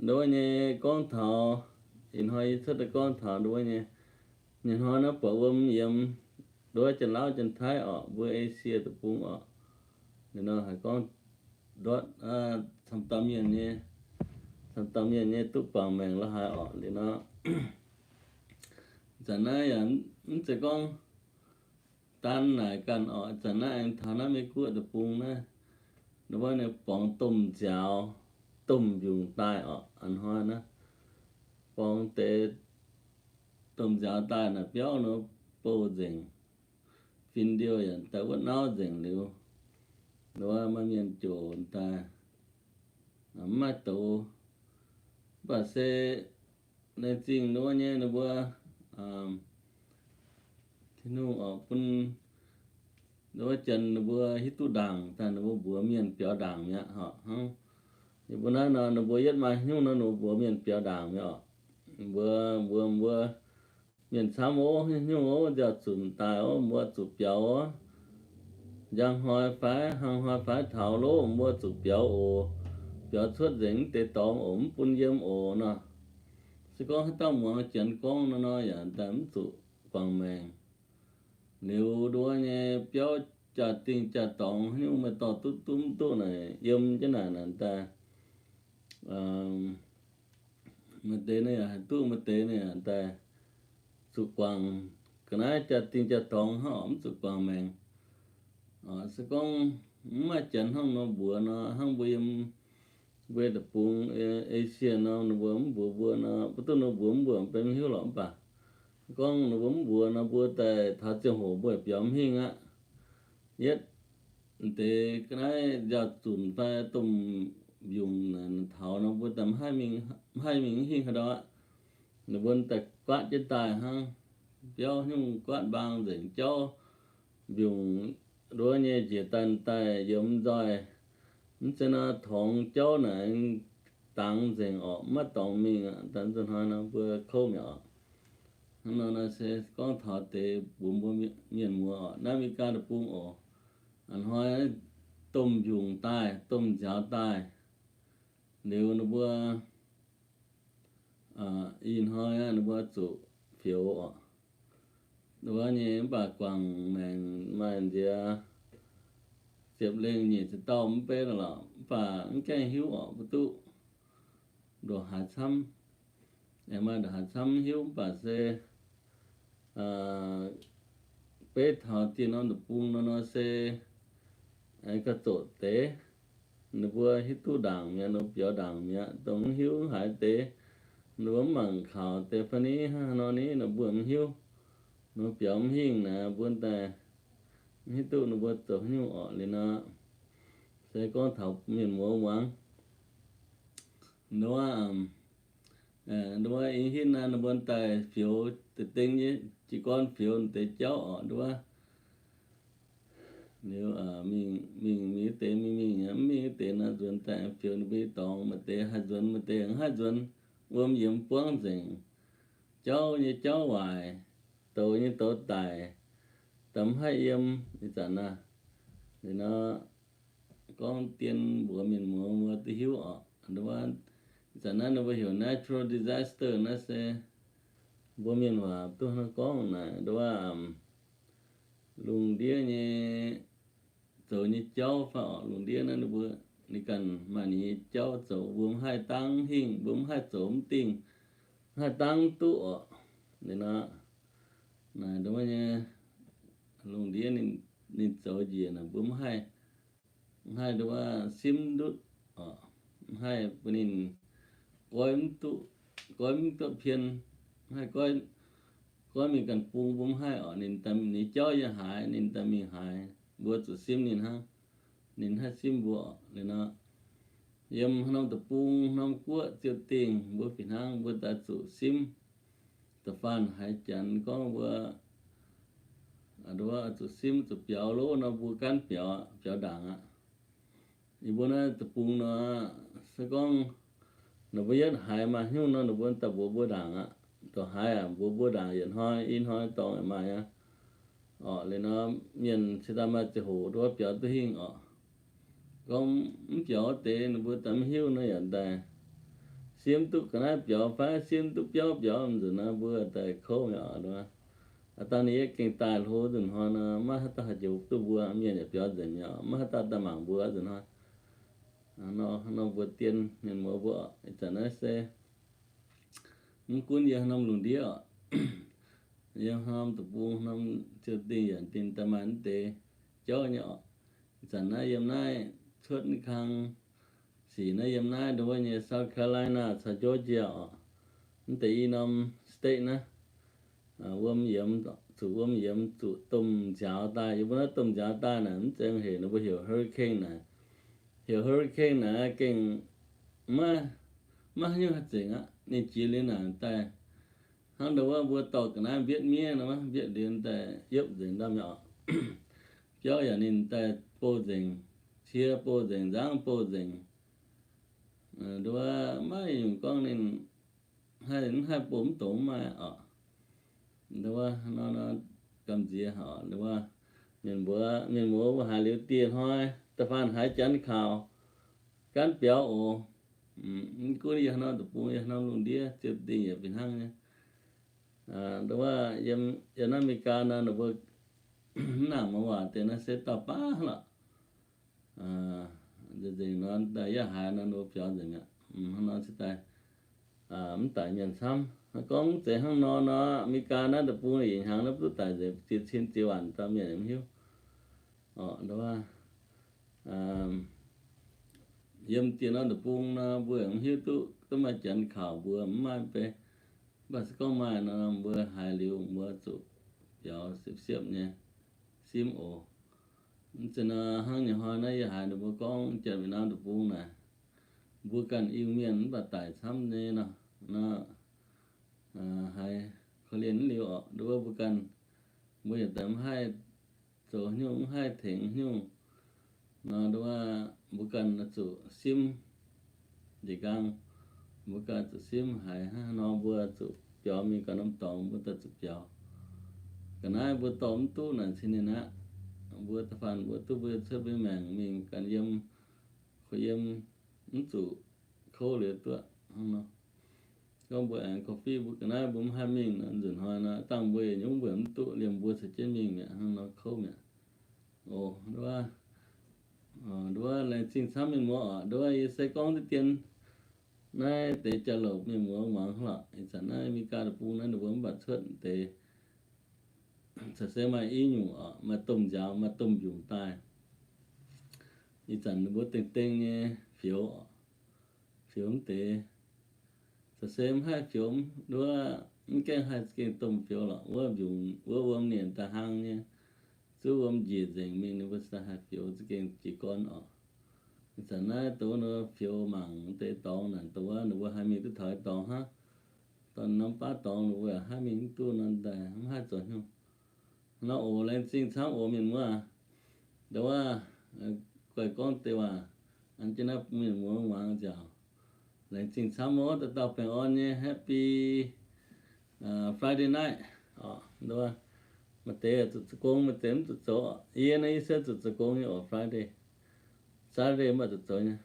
nduov nyei gorngv taux, ih hnoi yie cuotv daaih gorngv taux nduov nyei, nyei hnoi naaiv buatc wuom yiem nduov Janx-Lauv Janx-Taiv orqc, mbuo Esie deic-bung orqc. Liuz nor haiz gorngv ndortv camv dauh mienh nyei, camv dauh mienh nyei duqv guangc maengc la'haaix orqc. Liuz nor zanc naaiv yaac mv zeiz gorngv daan naaic ganh orqc. Zanc naaiv aengx taux naaiv Meiv-Guoqv deic-bung naaiv, ninh mbuo ninh borngz domh nziaaux, domh mbiungc daaih orqc. A'hnoi naaiv borngz deix domh nziaaux daaih naaic biauv nor bouh nzengc, fin-ndiouh yaac daaih wuov nauv nzengc liuz, ninh mbuo maaih mienh joux daaih mv maaih douz. Mv baac se laengz zingh ninh mbuo nyei ninh mbuo Tin-Hungh oix bun ninh mbuo janx ninh mbuo hiuv duqv ndaangc daaih, ninh mbuo mbuox mienh biaux ndaangc mi'aqv horqc hnangv. Yie mbuo naaiv nor ninh mbuo yietv maaih haaix nyungc nor ninh mbuo mbuox mienh biaux ndaangc mi'aqv orqc. Mbuo, mbuo, mbuo mienh camv ov, haaix nyungc ov, nziaaux zunc daaih ov, mbuo zuqc biaux ov. Njang hnoi fai hnangv hnoi fai taux loh, mbuo zuqc biaux oc. Biaux cuotv nzengc mv deix dorngx oc, mv bun yiem oc nor. Se gorngv haaix dauh muangx janx gorngv nor nor yaac daaih mv zuqc guangc maengc. Liuz nduov nyei biauv jaa-dingh jaa-dorngx haaix nyungc maaih dorh duqv duqv mv duqv naaic yiem jienv naaic naaic daaih maaih deix ninh yaac haih duqv, maaih deix ninh yaac daaih zuqc guangc. Ga'naaiv jaa-dingh jaa-dorngx hnangv orqc, mv zuqc guangc maengc. Se gorngv mv maaih janx hnangv nor mbuox nor, hnangv mbuo yiem mbuo deic-bung Esie nor, ninh mbuo mv mbuox mbuo nor, mbuo duqv ninh mbuox mv mbuox benx mv hiuv lorqc. Mv baac gorngv ninh mbuo mv mbuox nor, mbuo daaih taux ziangh hoc mbuo biaux mv hingh aqv. Yietv deix ga'naaiv nziaaux zunc fai domh mbiungc taux nor, mbuo daaih mv haih mingh hingh haaix ndau aqv. Ninh mbuo daaih guaatv jienv daaih hnangv, biauv haaix nyungc guaatv mbaang nzengc, jauv mbiungc nduov nyei njiec daaih daaih yiem nzoih. Mv zeiz nor, torngx jauv naaic dangx nzengc orqc, maiv dorngx mingh aqv. Daaih nzunc hnoi nor mbuo kouv mi'aqv orqc. Hnangv nor nor se gorngv taux deix mbuox mbuo mienh muoz orqc, naaiv America deic-bung oc, a'hnoi domh mbiungc daaih, domh nziaaux daaih, liuz ninh mbuo ih hnoi ninh mbuo zuqc fioux orqc. Wuov nyei mv baac guangc maengc maaih nziex ziepc lengh nyic ziepc dauh mv bei lorqc, mv baac mv gaengh hiuv orqc, mv duqv ndongc haaix camv. Aengx maaih ndongc haaix camv mv hiuv, mv baac se beiv taux dieh norm deic-bung nor nor se aengx gauh zoqc deix. Ninh mbuo hiuv duqv ndaangc mi'aqv, ninh mbuo biaux ndaangc mi'aqv, dongh mv hiuv mv haiz deix, ninh mbuo mv mangc kaux deix fai ni hnangv haaix nor ni, ninh mbuo mv hiuv. Ninh mbuo biaux mv hingh naaic, mbuo daaih mv hiuv duqv ninh mbuo zoux haaix nyungc orqc liuz nor. Se gorngv taux mienh muoz muangx, nduov, nduov ih hitv naaiv ninh mbuo daaih fioux deix deng nyei jiez gorn fioux deix jauv orqc nduov. Liuz mingh, mingh mingh deix mingh mingh, mv mingh deix nor nzuonx daaih fioux ninh mbuo dorngx, maaih deix haih nzuonx, maaih deix mv haih nzuonx, wuom yiemx buangv nzengc. Jauv nyei jauv waaic, douz nyei douz daic, daaih mv haih yiem ih zanc naaiv. Liuz nor gorngv dien mbuox mienh muoz mbuo duqv hiuv orqc. Ih zanc naaiv ninh mbuo heuc natural disaster naaiv se mbuo mienh waac duqv hnangv gorngv naaic, nduov, lungh ndiev nyei zoux nyei jauv fai orqc, lungh ndiev naaiv ninh mbuo ninh ganh maaih ninh nyei jauv zoux, mbuo mv haih dangv hingh, mbuo mv haih zoux mv dingh, mv haih dangv duqv orqc. Liuz nor naaic nduov nyei lungh ndiev ninh zoux njiec naaic mbuo mv haih, mv haih nduov simv ndutv, mv haih bun ninh goiv mv duqv, goiv mv duqv pien, mv haih goiv, goiv mingh ganh bung mbuo mv haih orqc. Ninh daaih ninh jauv yie haaix, ninh daaih mingh haaix, mbuo zuqc simv ninh hnangv. Ninh haih simv mbuo orqc. Liuz nor yiem haaix norm deic-bung, haaix norm guoqv ziouc dingh, mbuo fih hnangv mbuo daaih zuqc simv. Da'faanh haiz janx gorngv mbuo zuqc simv zuqc biaux lov nor, mbuo gaanv biaux, biaux ndaangc aqv. Yie mbuo naaiv deic-bung nor, se gorngv ninh mbuo yietv haiz maaih hnyouv nor, ninh mbuo daaih mbuox mbuo ndaangc aqv. Ndongc haaix aqv, mbuox mbuo ndaangc yietc hnoi i hnoi dorngx yaac maaih aqv. Orqc, liuz nor mienh cingx daaih maaih ziangh hoc nduov biaux duqv hingh orqc. Gorngv mv biaux wuov deix ninh mbuo daaih mv hiuv nor yaac daaih Simv duqv ga'naaiv biaux fai simv duqv biauv biaux nzunc nor, mbuo daaih kouv mi'aqv. Aa, dangh ninh yie gengh daaih hlo nzunc hnoi nor, maiv haaix dauh haih njoux duqv mbuo, mienh yaac biaux nzengc mi'aqv, maiv haaix dauh daaih mangc mbuo nzunc hnoi. Nor, nor mbuo dien mienh muoz mbuo, ih zanc naaiv se mv gunv yie haaix norm lungh ndiev oc, yie haaix norm deic-bung, haaix norm ziou dingh yaac dinh daaih maaih mv deix jauv nyei oc. Ih zanc naaiv yiem naaiv cuotv kang sic naaiv yiem naaiv nduov nyei South Carolina caux Georgia oc, mv deix i norm state naaiv, wuom yiemx, zuqc wuom yiemx, zuqc domh nziaaux daaih. Yie mbuo naaiv domh nziaaux daaih naaic mv zeiz hec, ninh mbuo heuc hurricane naaic. Heuc hurricane naaic gengh maiv, maiv haaix nyungc haih zengc aqv. Ninh jiex liuz naaic daaih hnangv ndau wuov mbuo dorh ga'naaiv mbietv miev nor, mbietv liuz daaih yopv nzengc ndau mi'aqv. Biauv yaac ninh daaih bouh nzengc, cie bouh nzengc, nzangv bouh nzengc. Nduov maiv nyungc gorngv ninh haih, mv haih bouh mv dongz mv maaih oc. Nduov nor, nor gamh nziex oc. Nduov mienh mbuo, mienh muoz mbuo haiz liuz dieh hnoi, da'faanh haiz janx kaux, gaanv biaux oc. Mv gunv yie haaix norm deic-bung, yie haaix norm lungh ndiev, ziou dingh yaac fih hnangv nyei. Nduov yiem, yiem naaiv America nor, ninh mbuo mv nangc muangx waac deix nor se dauh baav lorqc. Nzengc nor, daaih yaac haiz nor, ninh mbuo biaux nzengc aqv. Hnangv nor se daaih mv daic mienh camv. Gorngv mv zeiz hnangv nor nor, America naaiv deic-bung ih hnyangx naaiv duqv daic nzengc ziex cin ziex waanc dauh mienh mv hiuv. Oc, nduov yiem dieh norm deic-bung nor, mbuo mv hiuv duqv, duqv maaih janx kaux mbuo mv maaih beiv. Mv baac se gorngv maaih nor, mbuo haiz liuz mbuo zuqc biaux siepv-siepv nyei simv oc. Mv zeiz nor, hnangv nyei hnoi naaiv yie haiz ninh mbuo gorngv janx Việt Nam deic-bung naaic, mbuo ganh Iu-Mienh mv baac daic camv nyei nor, nor haiz korv-lienh mv liuz oc. Nduov mbuo ganh, mbuo yaac daaih mv haih zoux haaix nyungc, mv haih tengx haaix nyungc nor, nduov mbuo ganh zuqc simv njiec nqaang. Mbuo ganh zuqc simv haiz hnangv haaix nor mbuo zuqc biaux mingh ganh norm dorngx, mbuo daaih zuqc biaux. Ga'naaiv mbuo dorh mv duqv naaic cin ninh aqv. Mbuo da'faanh mbuo duqv mbuo cuotv mbuo maengc mingh ganh yiem, kouv yiem, mv zuqc kouv liuz duqv hnangv nor. Gorngv mbuo aengx korv-fiqv mbuo ga'naaiv mbuo mv haih mingh nor, nzunc hnoi nor, dangh mbuo yietc nyungc mbuo mv duqv liemh mbuo caux jienv mingh mi'aqv, hnangv nor kouv mi'aqv. Oc, nduov, nduov laengz zingh camv mienh muoz oc. Nduov yie se gorngv deix dien naaiv deix jauv-louc mienh muoz muangx lorqc. Ih zanc naaiv America deic-bung naaiv ninh mbuo mv baac cuotv deix caux se maaih i nyungc oc, maaih domh nziaaux, maaih domh mbiungc daaih. Ih zanc ninh mbuo dengh dengh nyei fioux oc, fioux mv deix. Caux se mv haih fioux, nduov mv gaengh haih za'gengh domh fioux lorqc. Wuov mbiungc, wuov wuom nyei daaih hlang nyei, zuov wuom njiec nzengc mingh, ninh mbuo cingx daaih haih fioux za'gengh jiez gorn oc. Ih zanc naaiv dongh wuov fioux mangc deix dorngx naaic, dongh wuov ninh mbuo haih mingh duqv taux dorngx hnangv. Dorh norm baav dorngx ninh mbuo yaac haih mingh mv duqv nor, daaih mv haih zoux haaix nyungc. Nor oc, laengz zingh camv oc mienh muoz. Dongh wuov guaix gorngv deix waac an jienv naaiv bun mienh muoz muangx nziaauc. Laengz zingh camv oc, dauh dauh baengh orn nyei happy Friday night. Maaih deix zuqc zoux gong, maaih deix mv zuqc zoux. Yie naaiv yie se zuqc zoux gong nyei oc, Friday. Saturday mv baac zuqc zoux nyei.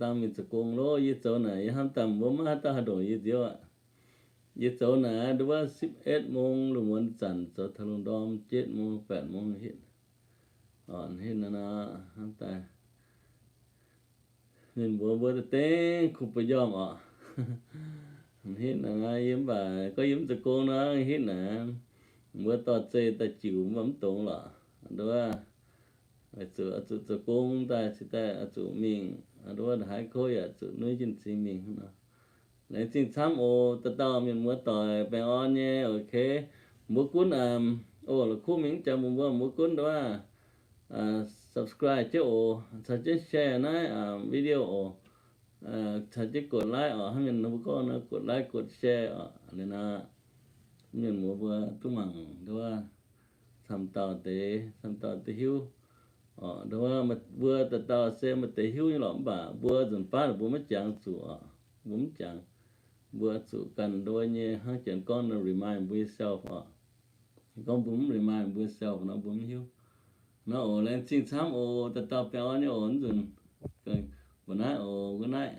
Dangh mingh zoux gong loh, yie zoux naaic yie hnamv daaih mbuo maiv haaix dauh haih ndongc yie nziouv aqv. Yie zoux naaic nduov wuov สิบเอ็ด mong lungh muonz zanc zoux taux lungh ndorm เจ็ด mong แปด mong hitv. Hitv naaiv nor hnamv daaih mienh mbuox mbuo daaih dengv kuh buo njormh oc. Hitv naaic yie mv baac gorngv yie mv zoux gong nor hitv naaic, mbuo dorh zeih daaih jiuc mv baac mv dongz lorqc. Nduov zuqc, zuqc zoux gong daaih cingx daaih zuqc mingh, nduov haiv kouv yaac zuqc nuiv jienv cing mingh nor. Laengz zingh camv oc, dauh dauh mienh muoz doic baengh orn nyei. Ok, mbuo gunv oc, la'kuqv mingh jangx mbuo, mbuo gunv nduov subscribe jienv oc, caux jienv share naaiv video oc. Caux jienv กดไลค์ oc, hnangv mienh mbuo gorngv nor กดไลค์ กดแชร์ oc. Liuz nor mienh muoz mbuo duqv mangc nduov camv dauh deix, camv dauh deix hiuv oc. Nduov mbuo dauh dauh se maaih deix hiuv nyei lorqc, mv baac mbuo nzunc baav mbuo maiv jangx zuqc oc. Mbuo mv jangx, mbuo zuqc ganh nduov nyei hnangv janx gorngv nor remind mbuo nyei self oc. Gorngv mbuo mv remind mbuo nyei self nor mbuo mv hiuv. Nor oc, laengz zingh camv oc, dauh dauh baengh orn nyei oc. Nzunc mbuo naaiv oc, good night.